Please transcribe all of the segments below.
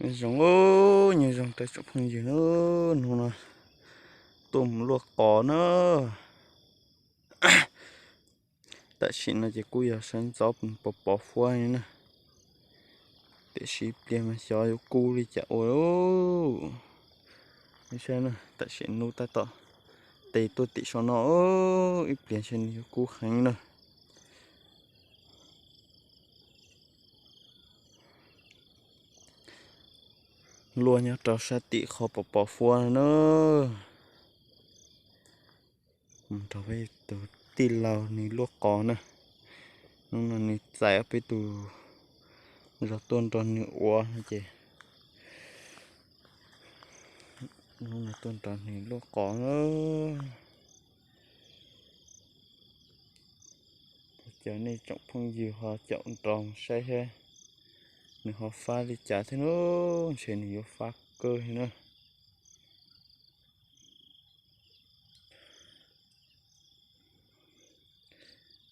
Zoo, nyob zoo rau tsoom phooj ywg na, hnub no tuaj mus luaj qos na. Tam sim no ces kuj yog sawv ntxov pos pos huab li na, tiam sis pliag mas xyov yuav kub li cas ua. Saib na, tam sim hnub tab tom tes tuaj tim saum no, ib pliag ntshe nws yuav kub heev na. Luaj nyob rau sab tim qhov pos pos huab na. Mus nrog peb tus tij laug nws luaj qos na. Hnub no nws txais ob peb tus zog tuaj nrog nws ua no ces hnub no tuaj nrog nws luaj qos na. Cov nej tsoom phooj ywg ho caum nrog mus saib seb nws ho fab li cas thiab na, ntshe nws yuav fab kawg li na.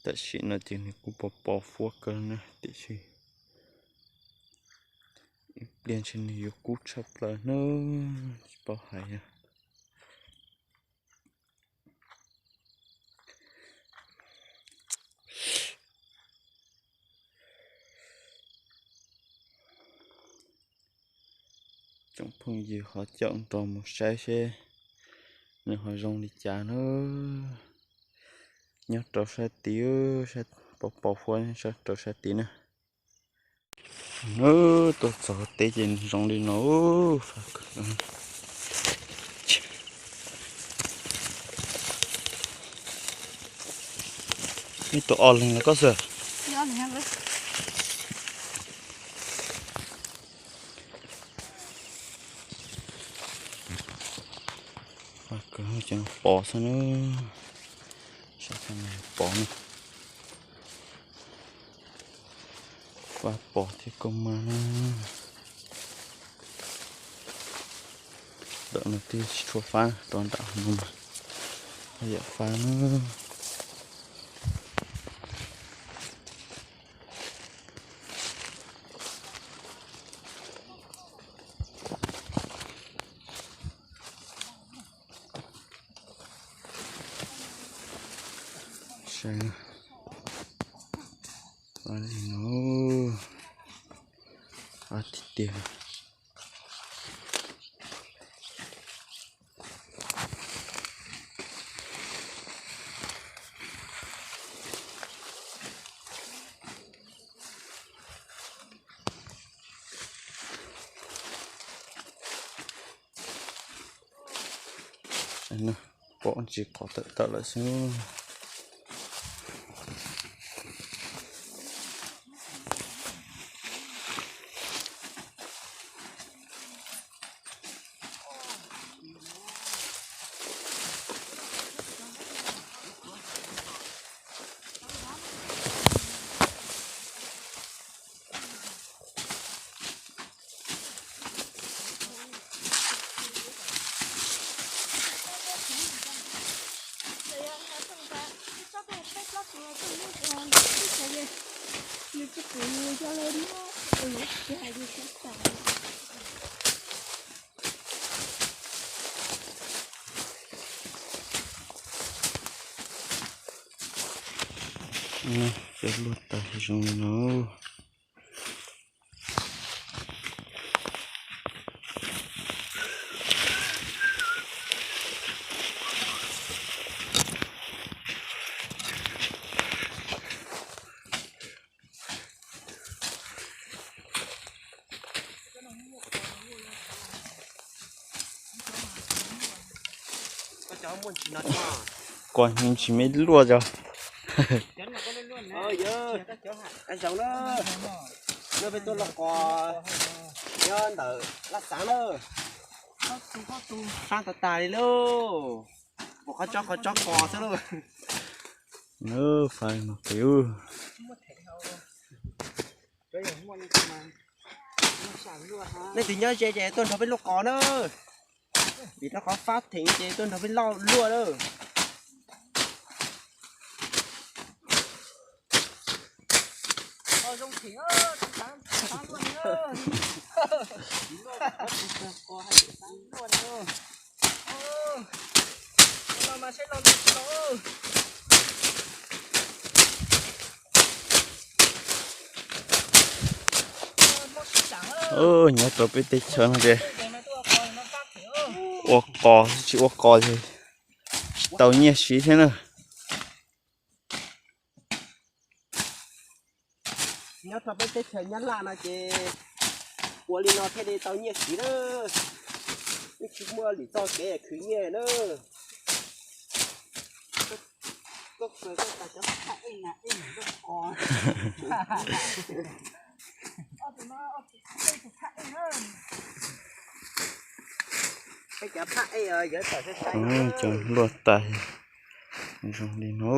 Tam sim no ces nws kuj pos pos huab kawg na, tiam sis ib pliag ntshe nws yuav kub tshaj plaws na, tsis paub hais yog. Tsoom phooj ywg ho caum nrog mus saib seb nws ho zoo li cas na. Nyob rau sab tid, sab pos pos huab rau sab tid na. Nws tuaj txog teb ces nws zoo li no. Ib tug ob leeg los koj xwb. Fab kawg, cov pos xwb na. Saib pos na. Fab pos thiab koj mag na. Ntawm no twb tsis tshua fab, rau nram no mas yam fab na. Saib, fab li no, fab tiag tiag. Pom ntsis qos tawm tawm lawm xwb. Cov luaj tas zoo li no. Kuv tsis me luaj cov. Zoo na, no peb tuaj luaj qos nyob ntawm Laj Xav na. Fab tas tas li lauj. Ua qhov tsob qhov tsob qos xwb lauj. Fab mas pem. Nej twg nyob ze ces tuaj nrog peb luaj qos na. Vim rau qhov fab theem ces tuaj nrog peb luaj na. Nyob rau peb teb chaws no ces ua qos tsis ua qos ces tsis tau nyiaj siv thiab na. Nyob rau peb teb chaws Nyab Laj no ces ua li no thiaj li tau nyiaj siv na. Yeej tsis muaj lwm txoj kev khwv nyiaj na. Cov luaj tais zoo li no.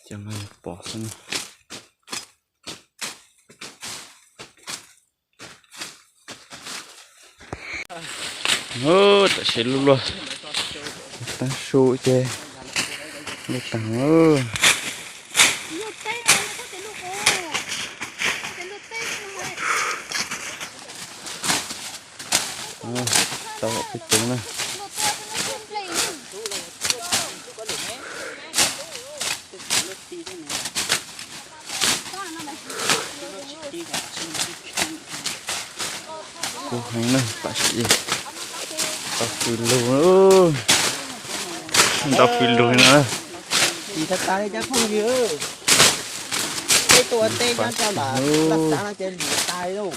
Cov no yog pom xwb na. Tam sim luaj luaj, tab su ces luaj tag. Tau peb tus na. Kub heev na, tam sim tau pw lug, tau pw lug no. Tis tas tas li cov phooj ywg, tej tuaj teb nyob rau lam laj xav no ces lim tas li lauj.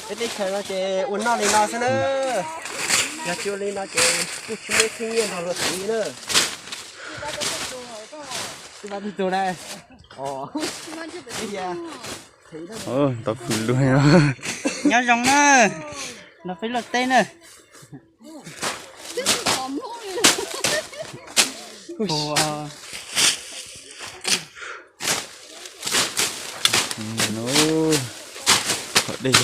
Peb teb chaws no ces ua noj li no xwb na. Yog tsis ua li no ces kuj tsis muaj ib txhiab nyiaj nrog luag siv na. Tsis pab tib tug na. Tau pw lug no. Nyob zoo na, no peb luaj teb na. Qhov dej,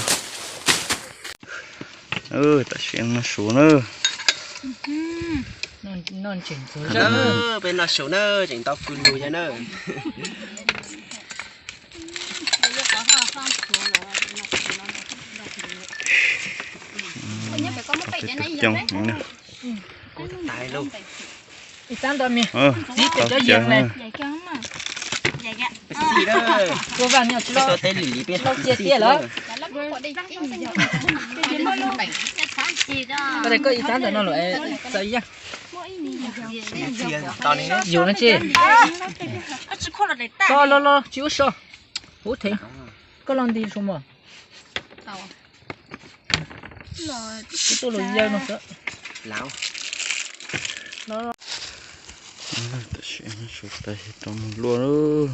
tam sim noj su na. Peb noj su na, tseem tau pw lug yog na. Coob heev na. Ib tab ntawd mas txiv pem cov yees na. Ua vaj no tsis tau cia tiag lawm. Koj ib tab ntawm no los txawm yaj. Yus no tsis. Los los los tsis ua so. Ub thev. Koj los nti su mos. Kuv tuaj los yawg no xwb. Tam sim no su tas ces rov mus luaj lauj.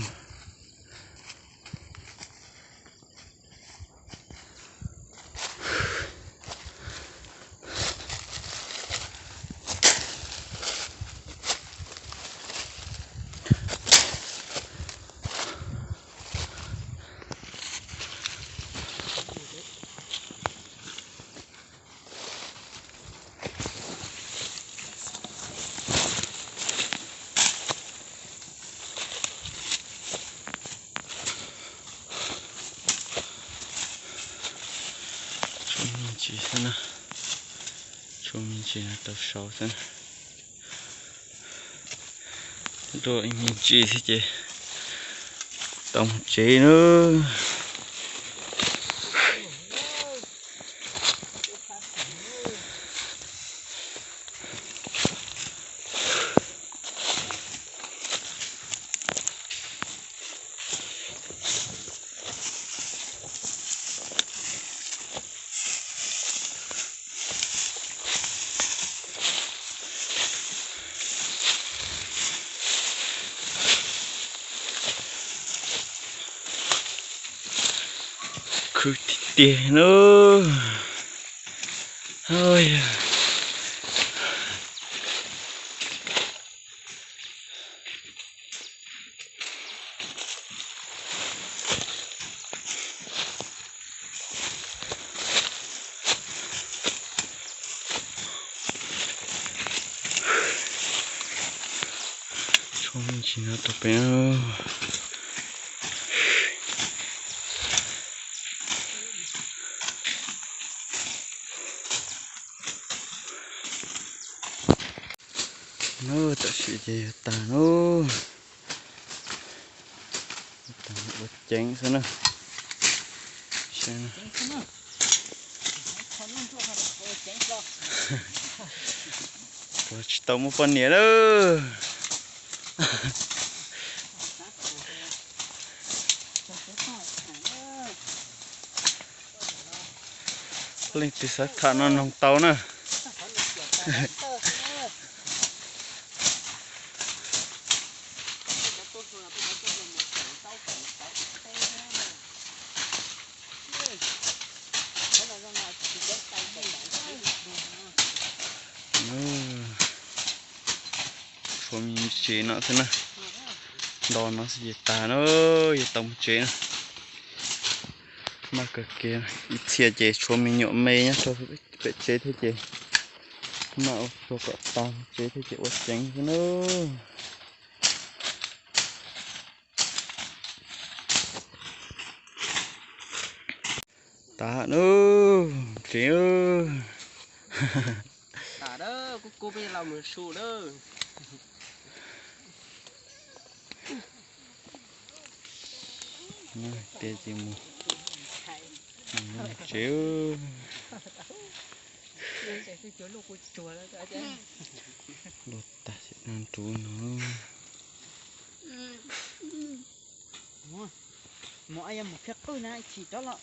Tshuav me ntsis xwb na, tshuav me ntsis no tau sau xwb na. Dua ib me ntsis xwb ces tau mus tsev na. Khwv tiag tiag na. Tsis no rau pem. Tam sim ces yuav tag lawm. Ua ceev xwb na. Tsis tau muaj poj niam lawm. Leej twg xav tham no noog tau na. Tshuav me tsev no xwb na. Nto no xwb ces tag na, yuav tau mus tsev na. Maj kawg kiag, ib txhia ces tshuav me nyuam me nyob rau pem tsev thiab ces maj ua tsuag kom tag mus tsev thiab ces ua ceev xwb na. Tag na, tsev. Tias ces mus tsev. Luaj tag sim no rau no. Mus, mus, yog mus khiav qwj na, chim rov los,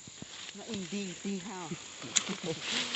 no ib ntig ntig hos.